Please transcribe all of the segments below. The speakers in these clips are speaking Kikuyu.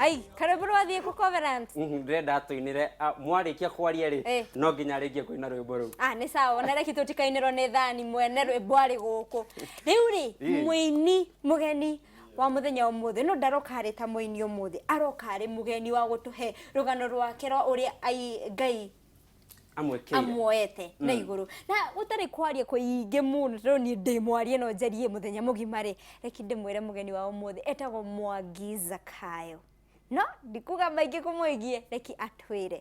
Ai, karwĩmbo rwathiĩ kũ Covenant? Ndĩrenda atũinĩre mwarĩkia kwaria rĩ, Eh. no nginya arĩkie kũina rwĩmbo rũu. Ah, nĩ sawa na reki tũtikainĩrwo nĩ thani mwene rwĩmbo arĩ gũkũ. Rĩu rĩ, mũini mũgeni wa mũthenya ũmũthĩ no ndaroka arĩ ta mũini ũmũthĩ, aroka arĩ mũgeni wa gũtũhe rũgano rwake rwa ũrĩa ai Ngai Amwĩkĩire. Amuoete na igũrũ na gũtarĩ kwaria kũingĩ mũno tondũ niĩ ndĩ mwarie no njarie mũthenya mũgima rĩ, reki ndĩmwĩre mũgeni wa ũmũthĩ etagwo Mwangi Zakayo, no ndikuga maingĩ kũmwĩgiĩ, reki atwĩre.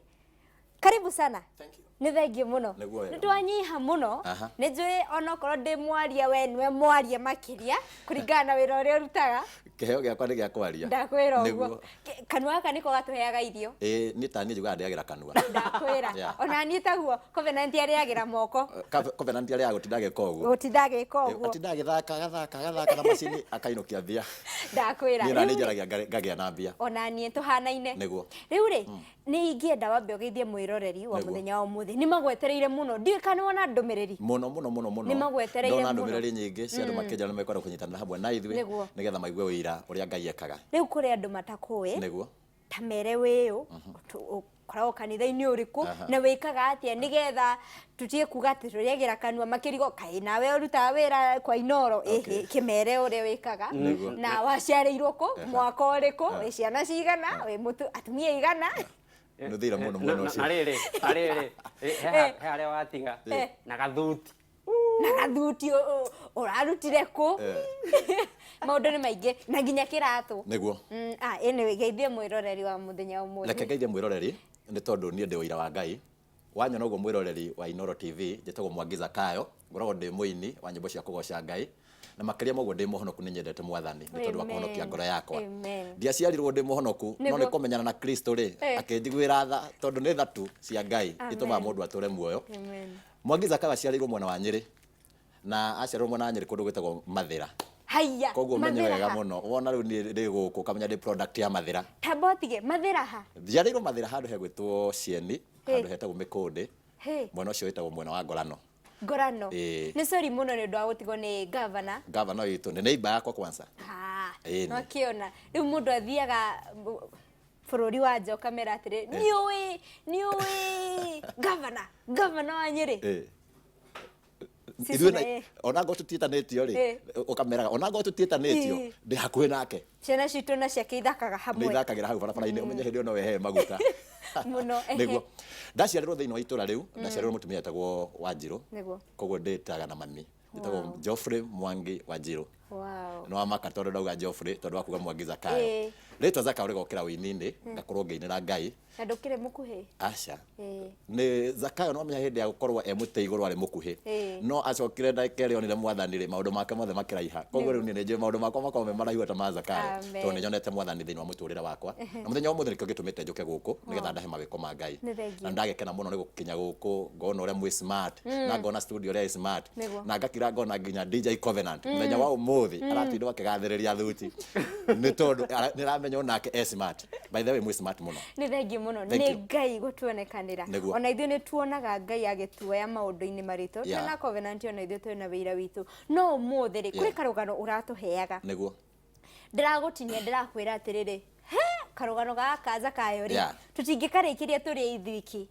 Karibu sana. Thank you. Nĩ thengiũ mũno. Nĩguo wega. Nĩ twanyiha mũno. Nĩ njũĩ onokorwo ndĩ mwaria, we nĩwe mwaria makĩria kũringana na wĩra ũrĩa ũrutaga. Kĩheo gĩakwa nĩ gĩa kwaria. Ndakwĩra ũguo. Nĩguo. Kanua gaka nĩko gatũheaga irio. Ĩĩ, niĩ ta niĩ njugaga ndĩagĩra kanua. Ndakwĩra. Ona niĩ taguo, Covenant arĩagĩra moko. Covenant arĩaga gũtinda agĩka ũguo. Gũtinda agĩka ũguo. Atinda agĩthaka, agathaka, agathaka na macini, akainũkia mbia. Ndakwĩra. Niĩ nani njaragia ngagĩa na mbia. Ona niĩ tũhanaine. Nĩguo. Rĩu rĩ, nĩ ingĩenda wambe ũgeithie mwĩroreri wa mũthenya wa ũmũthĩ. Nĩ magwetereire mũno. Ndiũĩ kana nĩ wona ndũmĩrĩri. Mũno mũno mũno mũno. Nĩ magwetereire Ndona mũno. ndũmĩrĩri nyingĩ cia andũ makĩnjĩra nĩ mekwenda kũnyitanĩra hamwe na ithuĩ nĩgetha maigue ũira ũrĩa Ngai ekaga. Rĩu kũrĩ andũ matakũĩ. Ta mere wĩũ, ũkoragwo kanitha-inĩ ũrĩkũ, na wĩkaga atĩa nĩgetha tũtige kuga atĩ tũrĩagĩra kanua makĩrigo kaĩ nawe ũrutaga wĩra kwa Inoro, ĩhĩ, kĩmere ũrĩa wĩkaga, na waciarĩirwo kũ, mwaka ũrĩkũ, wĩ ciana cigana, wĩ mũtu, atumia aigana. Nĩũthire mũno mwena ũcio. Na rĩrĩ, na rĩrĩ, he harĩa watiga, na gathuti. Na gathuti ũrarutire kũ? Maũndũ nĩ maingĩ na nginya kĩratũ. Anyway, geithie mwĩroreri wa mũthenya ũmũthĩ. Reke ngeithie mwĩroreri nĩ tondũ niĩ ndĩ ũira wa Ngai. Wanyona ũguo mwĩroreri wa Inooro TV, njĩtagwo Mwangi Zakayo, ngoragwo ndĩ mũini wa nyĩmbo cia kũgoca Ngai, na makĩria ma ũguo ndĩ mũhonoku, nĩ nyendete Mwathani nĩ tondũ wa kũhonokia ngoro yakwa. Ndiaciarirwo ndĩ mũhonoku, no nĩ kũmenyana na Kristo rĩ, akĩnjiguĩra tha tondũ nĩ tha tu cia Ngai itũmaga mũndũ atũre muoyo. Mwangi Zakayo aciarĩirwo mwena wa Nyĩrĩ, na aciarĩirwo mwena wa Nyĩrĩ kũndũ gwĩtagwo Mathĩra. Haiya, Koguo ũmenye Mathĩra wega ha? mũno, wona rĩu niĩ ndĩ gũkũ ũkamenya ndĩ product ya Mathĩra. Tamba ũtige, Mathĩra ha? Njiarĩirwo Mathĩra handũ hegwĩtwo Cieni, handũ hetagwo Mĩkũndĩ, Hĩ. mwena ũcio wĩtagwo mwena wa Ngorano. Ngorano. Ĩĩ. Nĩ sorry mũno nĩ ũndũ wa gũtigwo nĩ governor. Governor witũ nĩ neighbor yakwa kwanza. Ha, Ĩĩ. no kĩona. Rĩu mũndũ athiaga bũrũri wa nja ũkamera atĩrĩ, nĩũĩ, nĩũĩ governor, governor wa Nyĩrĩ. Sisi Ithuĩ na na ye. ona ngorwo tũtiĩtanĩtio rĩ, ũkameraga ona ngorwo tũtiĩtanĩtio, ndĩ hakuhĩ nake. Ciana citũ na ciake ithakaga hamwe. Nĩ ithakagĩra hau barabara-inĩ, ũmenye hĩndĩ ĩyo no wehe maguta. Mũno, ehe. Nĩguo. Ndaciarĩrwo thĩinĩ wa itũra rĩu, ndaciarĩrwo mũtumia wetagwo Wanjirũ. Koguo ndĩtaga na mami. Njĩtagwo Geoffrey Mwangi Wanjirũ. Nĩ wamaka tondũ ndauga Geoffrey tondũ wa kuga Mwangi Zakayo. Rĩtwa Zakayo rĩgokĩra ũini-inĩ, ngakorwo ngĩinĩra Ngai. Na ndũkĩrĩ mũkuhĩ? Aca. Nĩ Zakayo no amenya hĩndĩ ya gũkorwo e mũtĩ igũrũ arĩ mũkuhĩ. No acokire ndagĩka ĩrĩa onire Mwathani rĩ, maũndũ make mothe makĩraiha. Koguo rĩu niĩ nĩ njũĩ maũndũ makwa makoragwo me maraihu ta ma Zakayo. Tondũ nĩ nyonete Mwathani thĩinĩ wa mũtũrĩre wakwa. Na mũthenya wa ũmũthĩ nĩkĩo gĩtũmĩte njũke gũkũ nĩgetha ndahe mawĩko ma Ngai. Nĩ thengiũ. Na ndagĩkena mũno nĩ gũkinya gũkũ, ngona ũrĩa mwĩ smart, na ngona studio ũrĩa ĩ smart. Na ngakira ngona nginya DJ Covenant mũthenya wa ũmũthĩ aratinda akĩgathĩrĩria thuti. Nĩ tondũ nĩ aramenya onake e smart. By the way, mwĩ smart mũno. Nĩ thengiũ mũno. Thank Nĩ you. Ngai gũtuonekanĩra. Ona ithuĩ nĩ tuonaga Ngai agĩtuoya maũndũ-inĩ maritũ. Twĩna Covenant ona ithuĩ twĩna wĩira witũ. No ũmũthĩ rĩ, kũrĩ karũgano ũratũheaga. Ndĩragũtinia ndĩrakwĩra atĩrĩrĩ, he karũgano gaka Zakayo rĩ, tũtingĩkarĩkĩria tũrĩ ithuiki.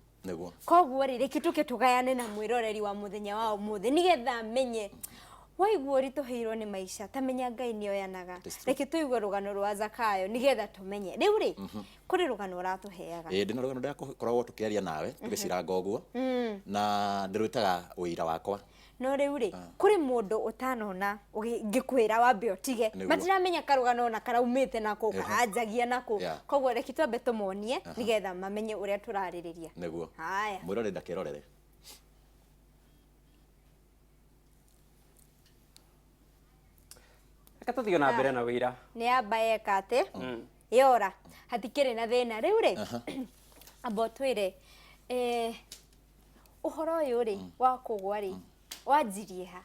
Koguo rĩ, reke tũke tũgayane na mwĩroreri wa mũthenya wa ũmũthĩ nĩgetha amenye waigua ũritũhĩirwo nĩ maica, ta menya Ngai nĩ oyanaga. It is true. Reke tũigue rũgano rwa Zakayo nĩgetha tũmenye. Rĩu rĩ, kũrĩ rũgano ũratũheaga. Ĩĩ, ndĩna rũgano ndĩrakoragwo tũkĩaria nawe tũgĩciranga ũguo, na ndĩrwĩtaga ũira wakwa. No rĩu rĩ, kũrĩ mũndũ ũtanona ngĩkwĩra wambe ũtige. Matiramenya karũgano ona karaumĩte nakũ, karanjagia nakũ. Koguo reke twambe tũmonie nĩgetha mamenye ũrĩa tũrarĩrĩria. Haya. Mwĩroreri ndakerorere. Reke tũthiĩ na mbere na wĩra. Nĩ yamba yeka atĩ, yora, hatikĩrĩ na thĩna. Rĩu rĩ, amba ũtwĩre, ũhoro ũyũ rĩ, wa kũgwa rĩ, wanjirie ha?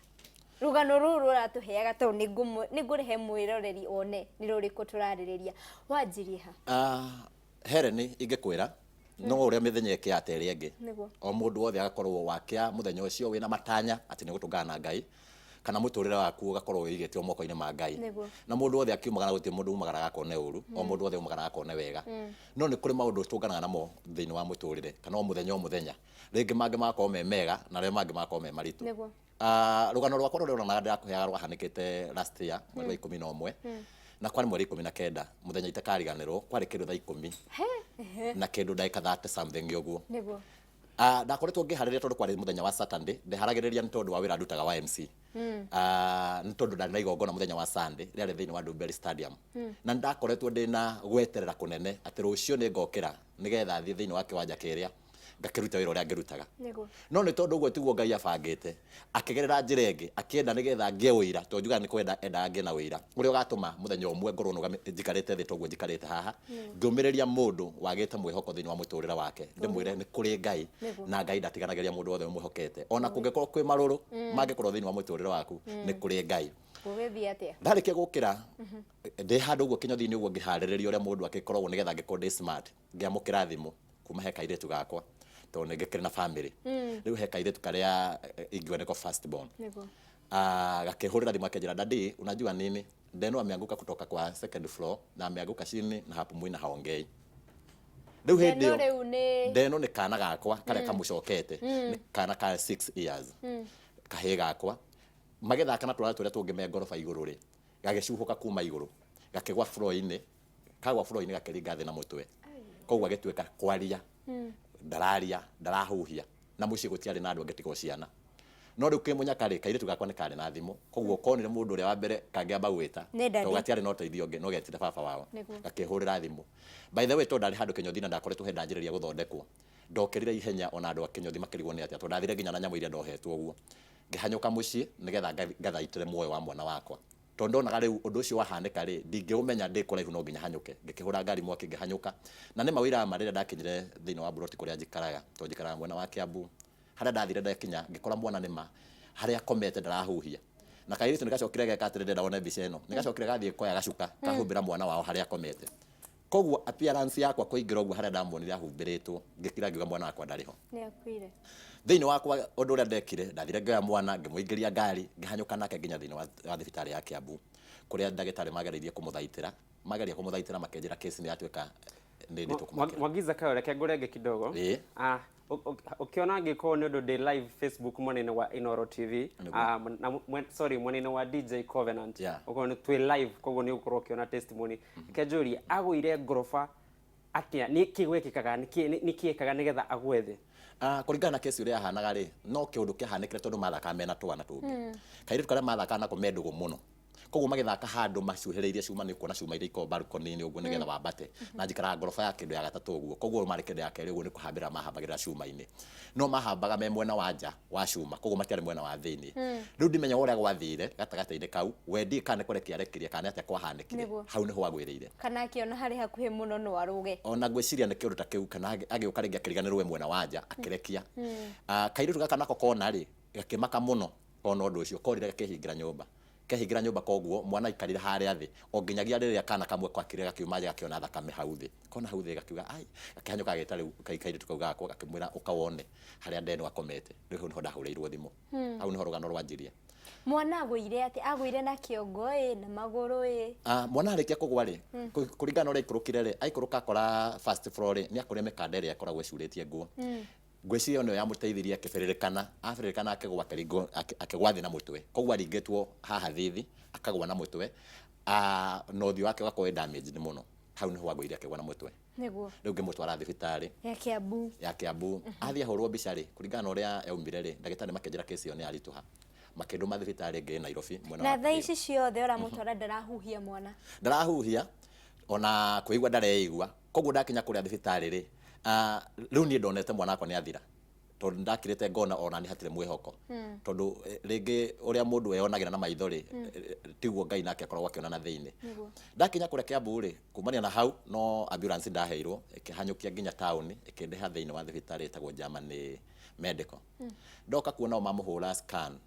Rũgano rũrũ rũratũheaga tondũ nĩ ngũrehe mwĩroreri one nĩ rũrĩkũ tũrarĩrĩria. Wanjirie ha? Helen, ingĩkwĩra no ũrĩa mĩthenya ĩkĩaga ta ĩrĩa ĩngĩ. O mũndũ wothe agakorwo wakĩa mũthenya ũcio wĩna matanya atĩ nĩ ũgũtũngana na Ngai. Kana mũtũrĩre waku ũgakorwo wĩigĩte o moko-inĩ ma Ngai. Nĩguo. Na mũndũ wothe akiumagara gũtirĩ mũndũ umagaraga akone ũru, o mũndũ wothe umagaraga akone wega. No nĩ kũrĩ maũndũ tũnganaga namo thĩinĩ wa mũtũrĩre kana o mũthenya o mũthenya. Rĩngĩ mangĩ magakorwo me mega na arĩa mangĩ magakorwo me maritũ. Nĩguo. Rũgano rwakwa rũrĩa ũronaga ndĩrakũheaga rwahanĩkĩte last year mweri wa 11 na kwarĩ mweri 19 mũthenya itakariganĩrwo, kwarĩ kĩndũ thaa 10 na kĩndũ ndagĩka 30 something ũguo. Nĩguo. Ndakoretwo ngĩharĩria tondũ kwarĩ mũthenya wa Saturday, ndeharagĩrĩria nĩ tondũ wa wĩra ndutaga wa MC. Nĩ tondũ ndarĩ na igongona mũthenya wa Sunday rĩarĩ thĩinĩ wa Ndumberi Stadium. Na nĩndakoretwo ndĩna gweterera kũnene atĩ rũciũ nĩ ngokĩra nĩgetha thiĩ thĩinĩ wa kĩwanja kĩrĩa ngakĩruta wĩra ũrĩa ngĩrutaga. Nĩguo. No nĩ tondũ ũguo tiguo Ngai abangĩte, akĩgerera njĩra ĩngĩ akĩenda nĩgetha ngĩe ũira, tondũ njugaga nĩ kwenda endaga ngĩe na ũira ũrĩa ũgatũma mũthenya ũmwe ngorwo njikarĩte thĩ toguo njikarĩte haha, ngĩũmĩrĩria mũndũ wagĩte mwĩhoko thĩinĩ wa mũtũrĩre wake, ndĩmwĩre nĩ kũrĩ Ngai na Ngai ndatiganagĩria mũndũ wothe ũmwĩhokete. Ona kũngĩkorwo kwĩ marũrũ mangĩkorwo thĩinĩ wa mũtũrĩre waku, nĩ kũrĩ Ngai. Gũgĩthiĩ atĩa? Ndarĩkia gũkĩra ndĩ handũ ũguo kĩnyothi-inĩ ũguo ngĩharĩrĩria ũrĩa mũndũ akĩkoragwo nĩgetha ngĩkorwo ndĩ smart, ngĩamũkĩra thimũ kuma he kairĩtu gakwa tondũ nĩ ngĩkĩrĩ na family. Rĩu he kairĩtu karĩa ingiuga nĩko first born. Nĩguo. Gakĩhũrĩra thimũ akĩnjĩra, "Daddy, unajua nini? Deno ameanguka kutoka kwa second floor na ameanguka chini na hapumui na haongei." Rĩu hĩndĩ Deno ĩyo rĩu nĩ Deno nĩ kana gakwa karĩa kamũcokete, nĩ kana ka 6 years. Kahĩĩ gakwa magĩthaka na twana tũrĩa tũngĩ me ngoroba igũrũ rĩ, gagĩcuhũka kuma igũrũ gakĩgwa floor-inĩ, kagwa floor-inĩ gakĩringa thĩ na mũtwe. Koguo agĩtuĩka kwaria ndararia, ndarahuhia, na mũciĩ gũtiarĩ na andũ angĩ tiga o ciana. No rĩu kĩmũnyaka rĩ, kairĩtu gakwa nĩ karĩ na thimũ, koguo konire mũndũ ũrĩa wa mbere kangĩamba gwĩta, Nĩ daddy. tondũ gatiarĩ na ũteithio ũngĩ, no getire baba wao. Nĩguo. Gakĩhũrĩra thimũ. By the way, tondũ ndarĩ handũ kĩnyothi na ndakoretwo he ndanjĩrĩria gũthondekwo, ndokĩrire ihenya ona andũ a kĩnyothi makĩrigwo nĩ atĩa, tondũ ndathire nginya na nyamũ iria ndohetwo ũguo. Ngĩhanyũka mũciĩ nĩgetha ngathaitĩre muoyo wa mwana wakwa. Tondũ ndonaga rĩu ũndũ ũcio wahanĩka rĩ, ndingĩũmenya ndĩ kũraihu no nginya hanyũke. Ngĩkĩhũra ngari mwaki ngĩhanyũka. Na nĩ ma ũira wa ma rĩrĩa ndakinyire thĩinĩ wa mburoti kũrĩa njikaraga, tondũ njikaraga mwena wa Kiambu, harĩa ndathire ndakinya ngĩkora mwana nĩ ma harĩa akomete ndarahuhia. Na kairĩtu nĩ gacokire geka atĩrĩ, ndĩrenda wone mbica ĩno. Nĩ gacokire gathiĩ koya gacuka kahumbĩra mwana wao harĩa akomete. Koguo appearance yakwa kũingĩra ũguo harĩa ndamuonire ahumbĩrĩtwo, ngĩkira ngiuga mwana wakwa ndarĩ ho. Nĩ akuire. Thĩinĩ wakwa ũndũ ũrĩa ndekire, ndathire ngĩoya mwana ngĩmũingĩria ngari, ngĩhanyũka nake nginya thĩinĩ wa thibitarĩ ya Kiambu, kũrĩa ndagĩtarĩ magereirie kũmũthaitĩra. Mageria kũmũthaitĩra makĩnjĩra case nĩ yatuĩka nĩ nditũ kũmakĩra. Mwangi Zakayo, reke ngũrenge kidogo. Ĩĩ. Ũkĩona angĩkorwo nĩ ũndũ ndĩ live Facebook mwena-inĩ wa Inooro TV, Nĩguo. Na sorry, mwena-inĩ wa DJ Covenant. Yeah. Ũkorwo nĩ twĩ live, koguo nĩ ũgũkorwo ũkĩona testimony. Reke njũrie, agũire ngoroba atĩa? Nĩ kĩ gwekĩkaga? Nĩ kĩ ekaga nĩgetha agwe thĩ? Kũringana na kesi ũrĩa yahanaga rĩ, no kĩũndũ kĩahanĩkire tondũ mathakaga mena twana tũngĩ. Kairĩtu karĩa mathakaga nako me ndũgũ mũno. Koguo magĩthaka handũ macuhĩrĩirie cuma, nĩ ũkuona cuma iria ikoragwo balcony-inĩ ũguo nĩgetha wambate. Na njikaraga ngoroba ya kĩndũ ya gatatũ ũguo. Koguo marĩ kĩndũ ya kerĩ ũguo nĩ kũhambĩrĩra mahambagĩrĩra cuma-inĩ. No mahambaga me mwena wa nja wa cuma, koguo matiarĩ mwena wa thĩinĩ. Rĩu ndimenya ũrĩa gwathire gatagatĩ-inĩ kau, we ndiũĩ kana nĩ kũrekia arekirie kana nĩ atĩa kwahanĩkire. Nĩguo. Hau nĩho agwĩrĩire. Kana akĩona harĩ hakuhĩ mũno no arũge. Ona ngwĩciria nĩ kĩũndũ ta kĩu, kana agĩũka rĩngĩ akĩriganĩrwo we mwena wa nja akĩrekia. Kairĩtu gaka nako kona rĩ, gakĩmaka mũno kona ũndũ ũcio, korire gakĩhingĩra nyũmba. Kehingĩra nyũmba koguo mwana aikarire harĩa thĩ o nginyagia rĩrĩa kana kamwe gwakire gakiuma nja gakiona thakame hau thĩ. Kona hau thĩ gakiuga ai, gakĩhanyũka gagĩta rĩu kairĩtu kau gakwa gakĩmwĩra ũka wone harĩa Ndeno akomete. Rĩu hau nĩho ndahũrĩirwo thimũ. Hau nĩho rũgano rwanjirie. Mwana agũire atĩ? Agũire na kĩongo ĩ, na magũrũ ĩ? Mwana arĩkia kũgwa rĩ, kũringana na ũrĩa aikũrũkire rĩ, aikũrũka akora first floor rĩ, nĩ akorire mĩkanda ĩrĩa ĩkoragwo ĩcurĩtie nguo. Ngwĩciria ĩyo nĩyo yamũteithirie akĩbĩrĩrĩkana, abĩrĩrĩkana akĩgwa akĩringwo, akĩgwa thĩ na mũtwe. Koguo aringĩtwo haha thithi, akagwa na mũtwe, na ũthiũ wake ũgakorwo wĩ damaged mũno. Hau nĩho agũire akĩgwa na mũtwe. Nĩguo. Rĩu ngĩmũtwara thibitarĩ. Ya Kiambu. Ya Kiambu. Athiĩ ahũrwo mbica rĩ, kũringana na ũrĩa yaumire rĩ, ndagĩtarĩ makĩnjĩra kesi ĩyo nĩ yaritũha. Makĩndũma thibitarĩ ĩngĩ Nairobi mwena Na wa thaa Kĩgĩrĩ. ici ciothe ũramũtwara ndarahuhia mwana. Ndarahuhia, ona kwĩigua ndareigua. Koguo ndakinya kũrĩa thibitarĩ rĩ, rĩu niĩ ndonete mwana wakwa nĩ athira. Tondũ ndakirĩte ngona ona nĩ hatirĩ mwĩhoko. Tondũ rĩngĩ ũrĩa mũndũ eyonagĩra na maitho rĩ, tiguo Ngai nake akoragwo akĩona na thĩinĩ. Nĩguo. Ndakinya kũrĩa Kiambu rĩ, kumania na hau no ambulance ndaheirwo, ĩkĩhanyũkia nginya taũni, ĩkĩndeha thĩinĩ wa thibitarĩ ĩtagwo Germany Medical. Ndoka kuona o mamũhũra scan,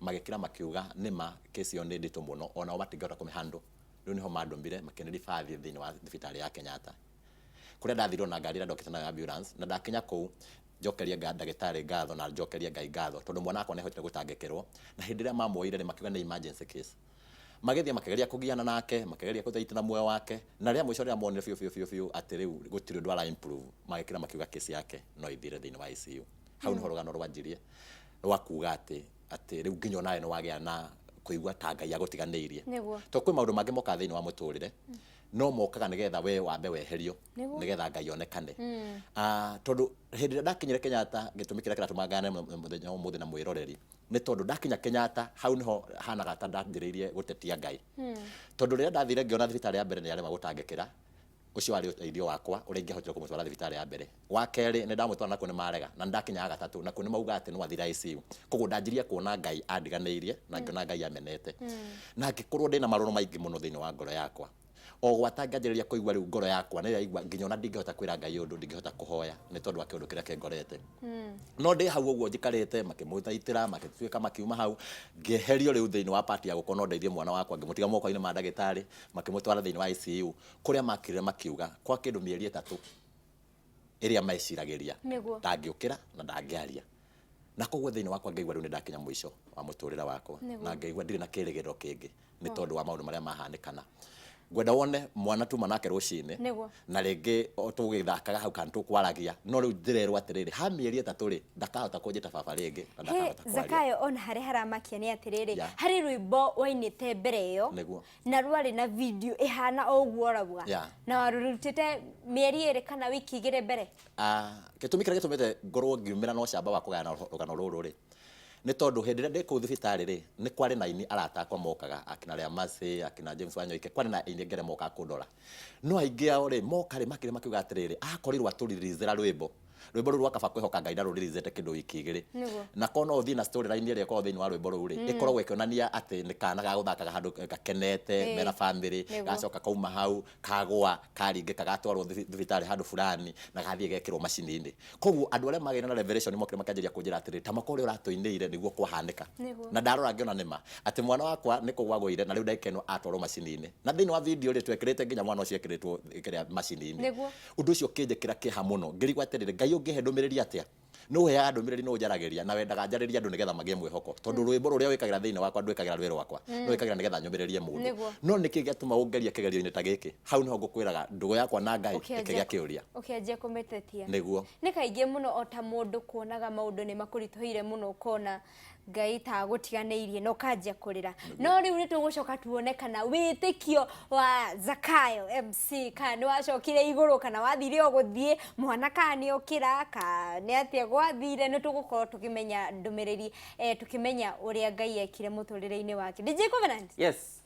magĩkĩra makiuga nĩma kesi ĩyo nĩ nditũ mũno, onao matingĩhota kũmĩhandle. Rĩu nĩho mandũmire makĩnĩ-refer thiĩ thĩinĩ wa thibitarĩ ya Kenyatta. Kũrĩa ndathirwo na ngari ĩrĩa ndokĩte nayo ambulance, na ndakinya kũu, Njokerie ndagĩtarĩ ngatho na njokerie Ngai ngatho tondũ mwana wakwa nĩ ahotire gũtangĩkĩrwo, na hĩndĩ ĩrĩa mamuoire rĩ, makiuga nĩ emergency case. Magĩthiĩ makĩgeria kũgiana nake, makĩgeria kũthaitĩra muoyo wake, na rĩa mũico rĩrĩa monire biũ biũ biũ biũ atĩ rĩu gũtirĩ ũndũ ara improve, magĩkĩra makiuga case yake no ĩthire thĩinĩ wa ICU. Hau nĩho rũgano rwanjirie rwa kuga atĩ atĩ rĩu nginya onawe nĩ wagĩa na kũigua ta Ngai agũtiganĩirie. Tondũ kwĩ maũndũ mangĩ mokaga thĩinĩ wa mũtũrĩre, no mokaga nĩgetha we wambe weherio, nĩgetha Ngai onekane. Tondũ hĩndĩ ĩrĩa ndakinyire Kenyatta, gĩtũmi kĩrĩa kĩratũma ngayane mũthenya wa ũmũthĩ na mwĩroreri, nĩ tondũ ndakinya Kenyatta, hau nĩho hanaga ta ndanjĩrĩirie gũtetia Ngai. Tondũ rĩrĩa ndathire ngĩona thibitarĩ ya mbere nĩ yarema gũtangĩkĩra, ũcio warĩ ũteithio wakwa ũrĩa ingĩahotire kũmũtwara thibitarĩ ya mbere. Wa kerĩ, nĩ ndamũtwara nakuo nĩ marega, na nĩ ndakinya ya gatatũ, nakuo nĩ mauga atĩ no athire ICU. Koguo ndanjirie kuona Ngai andiganĩirie, na ngĩona Ngai amenete. Na ngĩkorwo ndĩna marũrũ maingĩ mũno thĩinĩ wa ngoro yakwa. O gwata ngĩanjĩrĩria kũigua rĩu ngoro yakwa nĩ ĩraigua nginya ona ndingĩhota kwĩra Ngai ũndũ, ndingĩhota kũhoya nĩ tondũ wa kĩũndũ kĩrĩa kĩngorete. No ndĩ hau ũguo njikarĩte, makĩmũthaitĩra, magĩtuĩka makiuma hau, ngĩeherio rĩu thĩinĩ wa part ya gũkorwo no ndeithie mwana wakwa, ngĩmũtiga moko-inĩ ma ndagĩtarĩ, makĩmũtwara thĩinĩ wa ICU, kũrĩa makirire makiuga kwa kĩndũ mĩeri ĩtatũ ĩrĩa meciragĩria ndangĩũkĩra na ndangĩaria. Na koguo thĩinĩ wakwa ngĩigua rĩu nĩ ndakinya mũico wa mũtũrĩre wakwa, na ngĩigua ndirĩ na kĩrĩgĩrĩro kĩngĩ nĩ tondũ wa maũndũ marĩa mahanĩkana. Ngwenda wone mwana tuma nake rũcinĩ na rĩngĩ o tũgĩthakaga hau kana tũkwaragia, no rĩu ndĩrerwo atĩrĩrĩ, ha mĩeri ĩtatũ rĩ, ndakahota kũnjĩta baba rĩngĩ na ndakahota kwaria. Zakayo, ona harĩa haramakia nĩ atĩrĩrĩ, harĩ rwĩmbo wainĩte mbere ĩyo na rwarĩ na video ĩhana o ũguo ũrauga, na warũrutĩte mĩeri ĩrĩ kana wiki igĩrĩ mbere. Gĩtũmi kĩrĩa gĩtũmĩte ngorwo ngiumĩra na ũcamba wa kũgayana rũgano rũrũ rĩ, nĩ tondũ hĩndĩ ĩrĩa ndĩ kũu thibitarĩ rĩ, nĩ kwarĩ na aini arata akwa mokaga, akina Lea Mercy, akina James Wanyoike, kwarĩ na aini angĩ arĩa mokaga kũndora. No aingĩ ao rĩ, moka rĩ, makire makiuga atĩrĩrĩ, akorirwo atũriricĩra rwĩmbo. Rwĩmbo rũu rwa kaba kwĩhoka Ngai ndarũriricĩte kĩndũ wiki igĩrĩ. Na korwo no ũthiĩ na story line ĩrĩa ĩkoragwo thĩinĩ wa rwĩmbo rũu rĩ, ĩkoragwo ĩkĩonania atĩ nĩ kana gagũthakaga handũ gakenete, mena family, gacoka kauma hau, kagwa, karingĩka, gatwarwo thibitarĩ handũ fulani, na gathiĩ gekĩrwo macini-inĩ. Koguo andũ arĩa magĩire na revelation mokire makĩanjĩrĩria kũnjĩra atĩrĩrĩ, ta maka ũrĩa ũratũinĩire nĩguo kwahanĩka. Na ndarora ngĩona nĩma, atĩ mwana wakwa nĩ kũgwa agũire na rĩu ndagĩka ĩno atwarwo macini-inĩ. Na thĩinĩ wa video rĩ, twekĩrĩte nginya mwana ũcio ekĩrĩtwo kĩrĩa macini-inĩ. Ũndũ ũcio ũkĩnjĩkĩra kĩeha mũno, ngĩrigwo atĩrĩrĩ, Ngai ũngĩhe ndũmĩrĩri atĩa? Nĩ ũheaga ndũmĩrĩri nĩ ũnjaragĩria na wendaga njarĩrie andũ nĩgetha magĩe mwĩhoko. Tondũ rwĩmbo rũrĩa wĩkagĩra thĩinĩ wakwa ndwĩkagĩra rwĩ rwakwa, no wĩkagĩra nĩgetha nyũmĩrĩrie mũndũ. No nĩkĩ gĩatũma ũngerie kĩgerio-inĩ ta gĩkĩ? Hau nĩho ngũkwĩraga ndũgũ yakwa na Ngai ĩkĩgĩa kĩũria. Ũkĩanjia kũmĩtetia. Nĩguo. Nĩ kaingĩ mũno o ta mũndũ kuonaga maũndũ nĩ makũritũhĩire mũno ũkona Ngai ta agũtiganĩirie na ũkanjia kũrĩra. No rĩu nĩ tũgũcoka tuone kana wĩtĩkio wa Zakayo MC kana nĩ wacokire igũrũ kana wathire o gũthiĩ, mwana kana nĩ okĩra kana nĩ atĩa gwathire, nĩ tũgũkorwo tũkĩmenya ndũmĩrĩri, tũkĩmenya ũrĩa Ngai ekire mũtũrĩre-inĩ wake. DJ Covenant? Yes.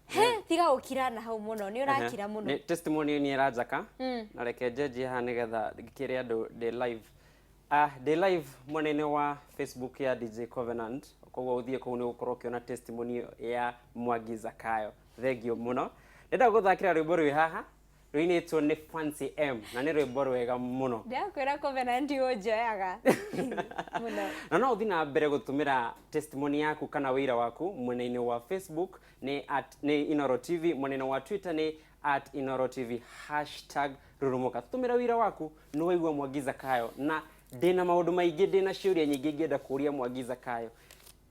He, tiga gũkira na hau mũno, nĩ ũrakira mũno. Nĩ testimony nĩ ĩranjaka na reke njenjie haha nĩgetha ngĩkĩre andũ ndĩ live. Ndĩ live mwena-inĩ wa Facebook ya DJ Covenant, koguo ũthiĩ kũu nĩ ũgũkorwo ũkĩona testimony ya Mwangi Zakayo. Thengiũ mũno. Ndĩrenda gũthakĩra rwĩmbo rwĩ haha, rũinĩtwo nĩ Fancy M na nĩ rwĩmbo rwega mũno. Ndĩrakwĩra Covenant ũnjoyaga mũno. Na no ũthiĩ na mbere gũtũmĩra testimony yaku kana wĩira waku mwena-inĩ wa Facebook nĩ at nĩ Inooro TV, mwena-inĩ wa Twitter nĩ at Inooro TV hashtag rurumuka. Tũtũmĩre wĩira waku nĩ waigua Mwangi Zakayo, na ndĩna maũndũ maingĩ, ndĩna ciũria nyingĩ ingĩenda kũria Mwangi Zakayo.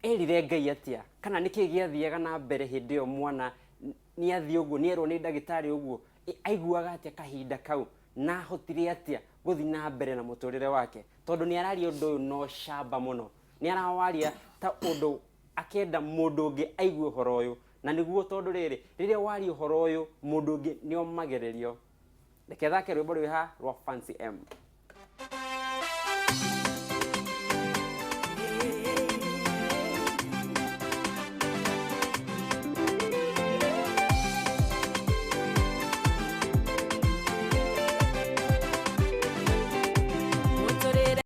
Erire Ngai atĩa? Kana nĩkĩ gĩathiaga na mbere hĩndĩ ĩyo mwana nĩ athiĩ ũguo, nĩ erwo nĩ ndagĩtarĩ ũguo, aiguaga atĩa kahinda kau, na ahotire atĩa gũthiĩ na mbere na mũtũrĩre wake? Tondũ nĩ araria ũndũ ũyũ na ũcamba mũno, nĩ arawaria ta ũndũ akenda mũndũ ũngĩ aigue ũhoro ũyũ, na nĩguo tondũ rĩrĩ, rĩrĩa waria ũhoro ũyũ mũndũ ũngĩ nĩ omagĩrĩrio. Reke thake rwĩmbo rwĩ haha rwa Fancy M.